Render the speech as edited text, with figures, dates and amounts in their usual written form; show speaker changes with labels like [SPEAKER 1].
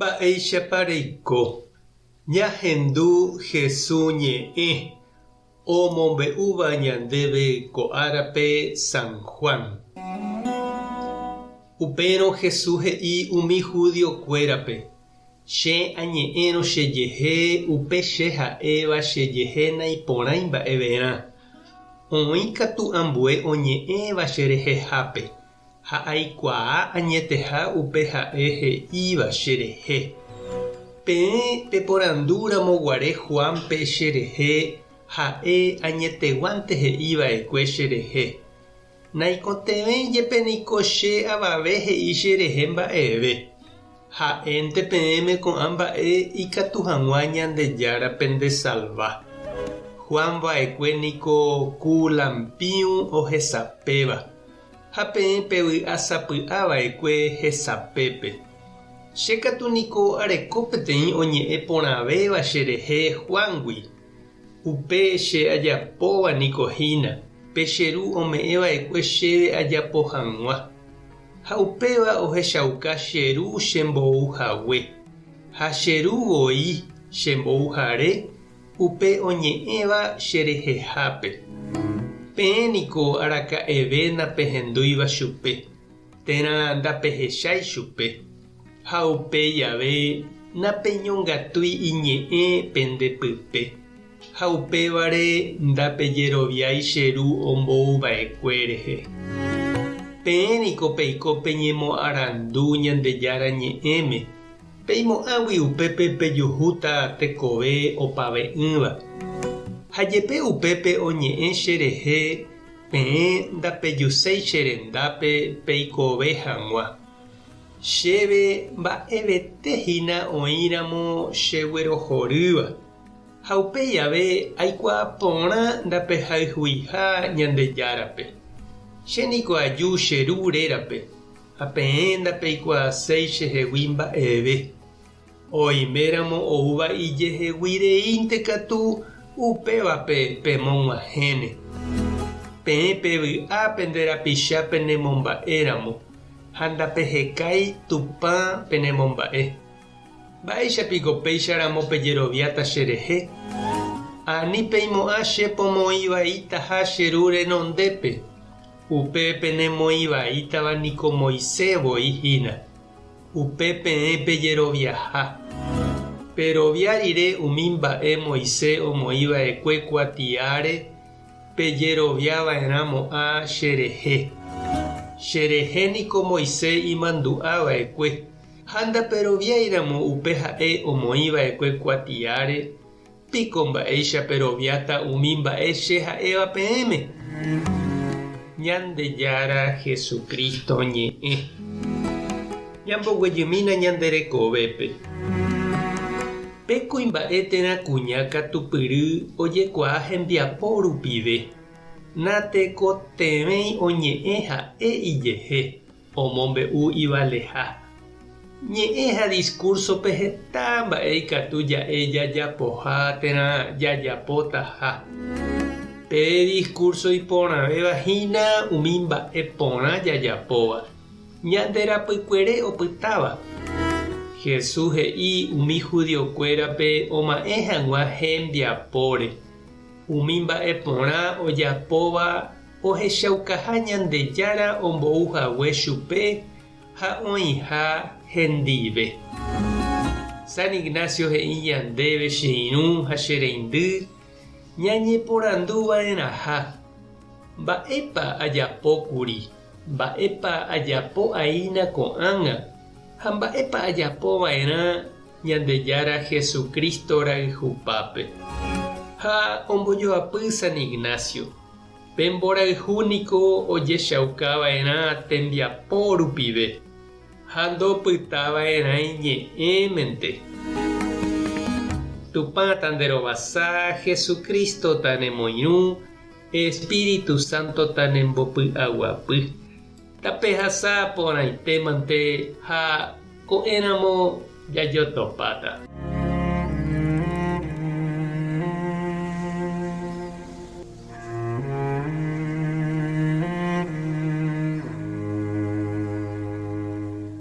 [SPEAKER 1] Mba'éichapa reiko? Ñahendu Hesu ñe'ẽ omombe'úva ñandéve ko árape San Juan. Upérõ Hesu he'i umi judiokuérape, Che añe'ẽrõ chejehe upe che ha'éva chejehe naiporãi mba'everã. Oĩ katu ambue oñe'ẽva cherehehápe, Ha aikuaa añeteha upe ha'e he'íva che rehe. Peẽ peporandu ramo guare Juánpe che rehe, ha'e añeteguánte he'i va'ekue che rehe. Naikotevẽi jepe niko che avave he'i che rehe mba'eve. Ha'énte peẽme ko'ã mba'e ikatu hag̃ua Ñandejára pendesalva. Juan va'ekue niko ku lampĩu ohesapéva. Ha peẽ pevy'a sapy'a va'ekue hesapépe. Che katu niko areko peteĩ oñe'ẽ porãvéva che rehe Juángui. Upe che ajapóva niko hína, pe che Ru ome'ẽ va'ekue chéve ajapo hag̃ua. Ha upéva ohechauka che Ru chembou hague. Ha che Ru voi chembouhare Upe oñe'ẽva che rehehápe. Peẽ niko araka'eve napehendúiva chupe, térã ndapehechái chupe, ha upe jave napeñongatúi iñe'ẽ pende pype, ha upévare ndapejeroviái che Ru ombou va'ekue rehe. Peẽ niko peiko peñemoarandu Ñandejára Ñe'ẽme, Peimo'ãgui upépe pejuhúta tekove opave'ỹva. Ha jepe upépe oñe'ẽ che rehe peẽ ndapejuséi che rendápe peikove hag̃ua. Chéve mba'evete hína oĩramo cheguerohorýva, ha upe jave aikuaa porã ndapehayhuiha Ñandejárape. Che niko aju che Ru rérape, Ha peẽ ndapeikuaaséi chehegui mba'eve. Oiméramo oúva ijehegui reínte katu upévape pemog̃uahẽne. Peẽ pevy'a pende rapicha penemomba'éramo, ha ndapehekái Tupã penemomba'e. Mba'éicha piko péicha ramo pejeroviáta cherehe? Ani peimo'ã che pomoĩ vaitaha che Ru renondépe. Upe penemoĩ vaítava niko Moisés voi hína, upe peẽ pejeroviaha. Perovia rire umi mba'e Moisés omoĩ va'ekue kuatiáre, pejerovia va'erã mo'ã che rehe. Che rehe niko Moisés imandu'a va'ekue, ha ndaperoviái ramo upe ha'e omoĩ va'ekue kuatiáre, Piko mba'éicha peroviáta umi mba'e che ha'éva peẽme? Ñandejára Jesucristo ñe'ẽ. Ñamboguejymína ñande rekovépe. Pe kuimba'e térã kuña katupyry ojekuaa hembiapo rupive. Natekotevẽi oñe'ẽ ha'e ijehe. Omombe'u ivaleha. Ñe'ẽ ha diskúrsope heta mba'e ikatu ja'e jajapoha térã jajapotaha. Pe diskúrso iporãvéva hína umi mba'e porã jajapóva, ñande rapykuere opytáva. Jesús he'i umi judiokuérape oma'ẽ hag̃ua hembiapóre, umi mba'e porã ojapóva Ohechaukaha Ñandejára ombou hague chupe ha oĩha hendive. San Ignacio he'i ñandéve che irũ ha che reindy ñañeporandu va'erãha, Mba'épa ajapo kuri? Mba'épa ajapo aína ko'ág̃a? Ha mba'épa ajapo va'erã Ñandejára Jesucristo rayhupápe? Ha ombojoapy San Ignacio, Pe mborayhu niko ojechauka va'erã tembiapo rupive ha ndopyta va'erã iñe'ẽmente. Tupã tanderovasa, Jesucristo tanemoirũ, Espíritu Santo tanembopy'aguapy. Tapehasa porãitémante ha ko'ẽramo jajotopáta.